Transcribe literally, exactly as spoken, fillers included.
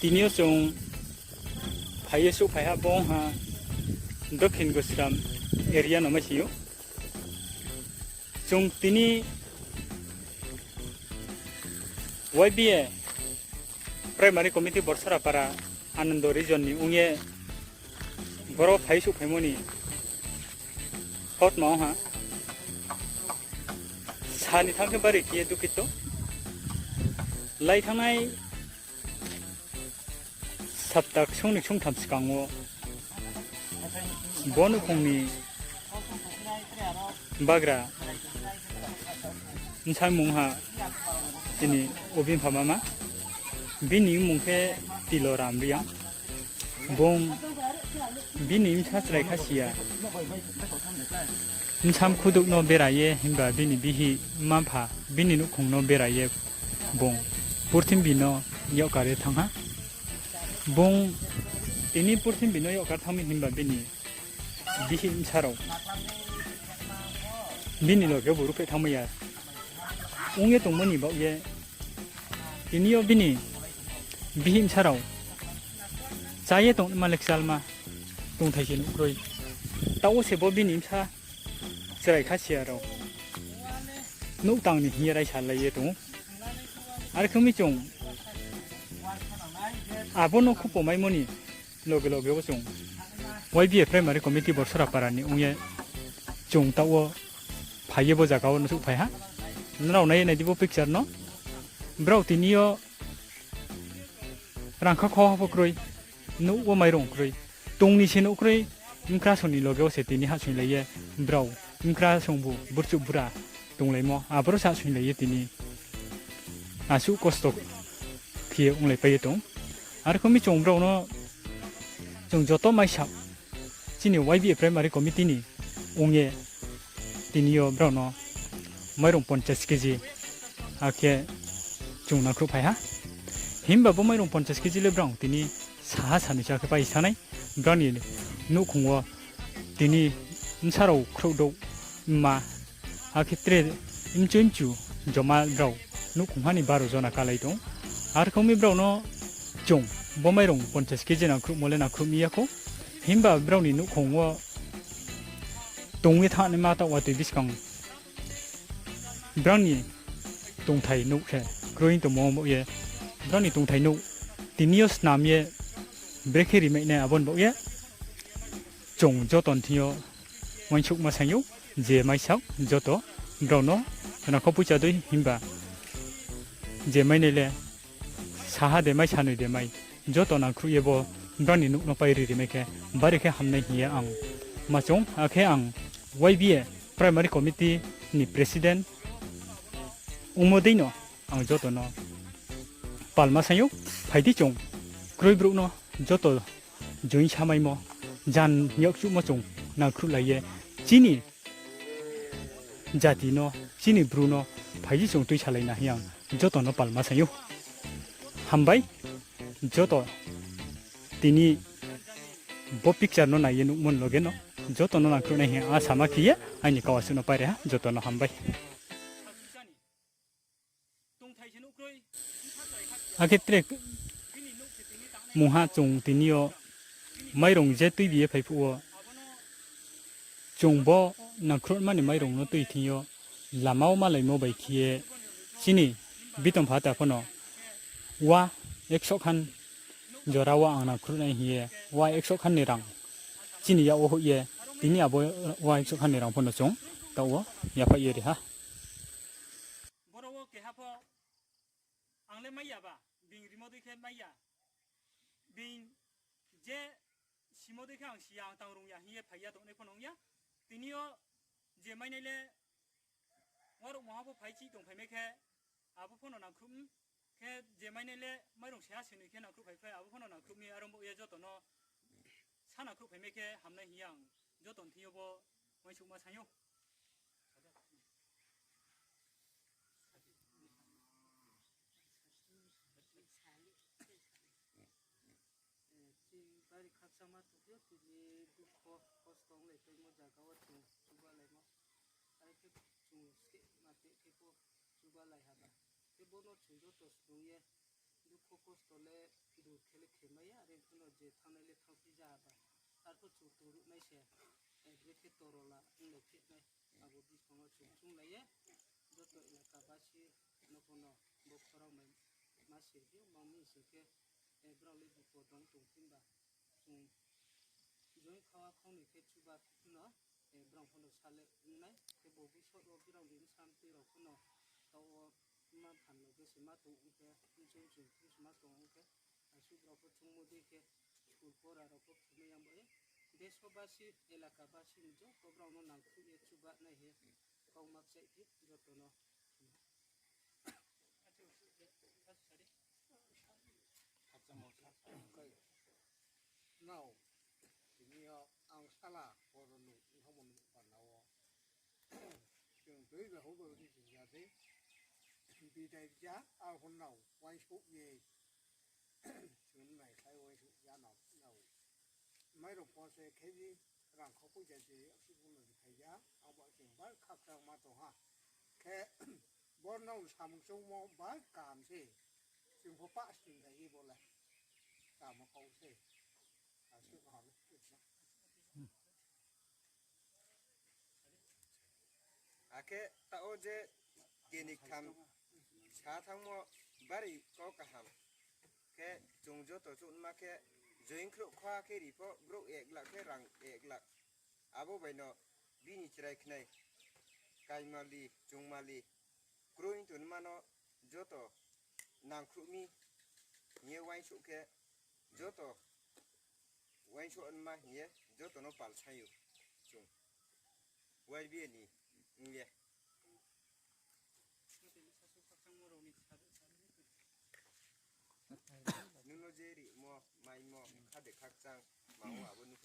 Tini yo chung phai ye souhphai ha bo ong ha Dokhin Gosram area no mai sing ou. Chung tini Y B A Primary Committee Borsora Para Anando region ni ong ye boro phai souhphaimo ni hotma ong ha. Sa ni thanng khe bari khe ye dukito. Lai thanngnai sapta ksung ni ksung tham skang wo bo nouhkhong ni bagra bsa mung ha chini obin pha mama. Bini mmung khe Tiloram Reang. Bung bini bsa chrai kha si ya. Bsa mkhudouh no bera ye himba bini bihih mma-mpha bini nouhkhong no bera ye bung purthimbi no yagkar ye thanng ha. Bung tini purthimbi no yagkar thanng mi himba bini bihih bsa rao bini loge bo ruhphreh thanngmai ya ong ye tongmo ni baoh ye tini yo bini bihih bsa rao chá ye tongma le kchalma tongthai se nuh kroi. Taoh wo se bo bini bsa chrai kha si ya rao nouh tang ni hing ye raisa lai ye tong ou. Are khe mi chung abo no khupo maimo ni loge loge wo chung Y B A Primary Committee Borsora Para ni ong ye chung taoh wo phai ye bo zaga wo no souhphai ha. Nrao nai ye nai di bo picture no. Brao tini yo rangkha kho ha pho kroi, nouh wo mairung kroi, tong ni se nuh kroi, bkra song ni loge wo se tini hahsoinglai ye brao bkra songbu burchuh bura tonglaimo, aboro se hahsoinglai ye tini asuh kosto khe onglaipai ye tong. Are khe mi chung brao no chung joto maisa chini Y B A Primary Committee ni ong ye tini yo brao no mairung ponchas kg akhe chung nangkhruhphai ha. Himba bo mairung ponchas kg le brao tini saha sanoi sa khe pai sa nai. Brao ni nouhkhong wo tini bsa rao khrouhdouh mma akhe tre mchu mchu joma brao nouhkhong ha ni baro jona kalai tong. Are khe mi brao no chung bo mairung ponchas kg nangkhruhmo le nangkhruh mi ya khou. Himba brao ni nouhkhong wo tong ye thanngnaima taoh watoi buskang brao ni tongthai nouh khe kroi tongmo baoh ye, brao ni tongthai nouh tini yo snam ye brekhe rimai nai abo ni baoh ye chung joto ni thing yo uaingsouhma saing ou, je maisa joto brao no rangkho poicha dei himba je mainai le saha de mai, sanoi de mai, joto nangkhruh ye bo brao ni nouh no pai ri rimai khe bari khe hamnai hing ye ang ma choung. Akhe ang Y B A Primary Committee ni president ongmo dei no ang joto no palma saing ou, phai di chung kroi brouh no joto join samaimo, jan yakchuhmo chung nangkhruhlai ye chini jati no, chini bru no phai di chung tuisalai na hing ang joto no palma saing ou. Hambai, joto tini bo picture no nai ye nuhmo ni loge no joto no nangkhruh nai hing ang sama khe ye aini kau asuh no pairi ha, joto no hambai. Akhe tre mungha chung tini yo mairung je tuibi ye phai phuh wo, chung bo nangkhruhma ni mairung no tui thing yo lama wo malaimo bai khe ye chini bitom phata pho no wa eksoh khan jora wo ang nangkhruh nai hing ye wa eksoh khan ni rang chini yak wo hoih ye tini abo wa eksoh khan ni rang pho no chung taoh wo yaphaih ye ri ha. Boro wo keha pho ang le mai ya ba, being rimo dei khe mai ya. Being je simo dei khe ang si ya, ang tang rung ya hing ye phai ya tongnai pho no ong ya. Tini yo je mainai le waruh mungha pho phai chih tongphaimai khe, abo pho no nangkhruh khe je mainai le mairung seha senoi khe nangkhruh phai khe, abo pho no nangkhruh mi, aro bo ye joto no sa nangkhruh phaimai khe hamnai hing ye ang joto ni thing yo bo uaingsouhma saing ou. Chini bari khakchangma tong khe, tini dukho kosto onglaipaimo zaga wo chung chubalaimo. Are khe chung skeh ma tei khe pho chubalai ha ba. Khe bo no chung joto snung ye Dukho kosto le dur khe le khe mai ya, are phuno je thanngnai le thanngphi ja ba. Arphuh chung tongruhnai se, eh, brekhe torola ong le phi nai. Abo buskang wo chung chunglai ye, joto elaka basi no phuno bo khorang bai ma se phi, ma mi se khe, eh, brao le bipod dong tong phi ba. Chung join khawa khong ni khe chuba no, eh, brao pho no sa le ong nai. Khe bo bsor wo brao ni bsa mtoi rao pho no taoh wo ma phan lo khe se ma tong ong khe, chung chung chung se ma tong ong khe, asuh brao pho chungmo dei khe, school pora rao pho phunai yang bai. Desobasi, elaka basi ni joto brao no nangkhruh ye chuba nai he, kau ma kchaih phi joto no. Nao, tini yo ang sala poro nuh, ongkha mo nuh panda wo. Chung tui bai houh bai ri chung ya dei. Bidai ja, a hon nao, uaingsouh ye. Chung nai khlai uaingsouh ya nao, nao. Mairung ponchas kg rang kho poicha se asuh pho no riphai ya, abo chung bar khakchang ma tong ha. Khe, bo nrao samung choungmo bar kaham se. Chung pho pah sning kha ye bo le. Kaham kau se. Asuh kaham. Akhe taoh wo je keni ktham sa thanngmo bari kau kaham. Khe chung joto chouhma khe join khruh kha khe ri pho brouh ek lakh khe rang ek lakh. Abo bai no bini chrai khnai kaimali, chungmali, kroi tongma no joto nangkhruh mi hing ye uaingsouh khe joto uaingsouh nma hing ye joto no pal saing ou chung. Y B A ni ong ye. Nung no je rimo, maimo, kha de khakchang, ma o abo nung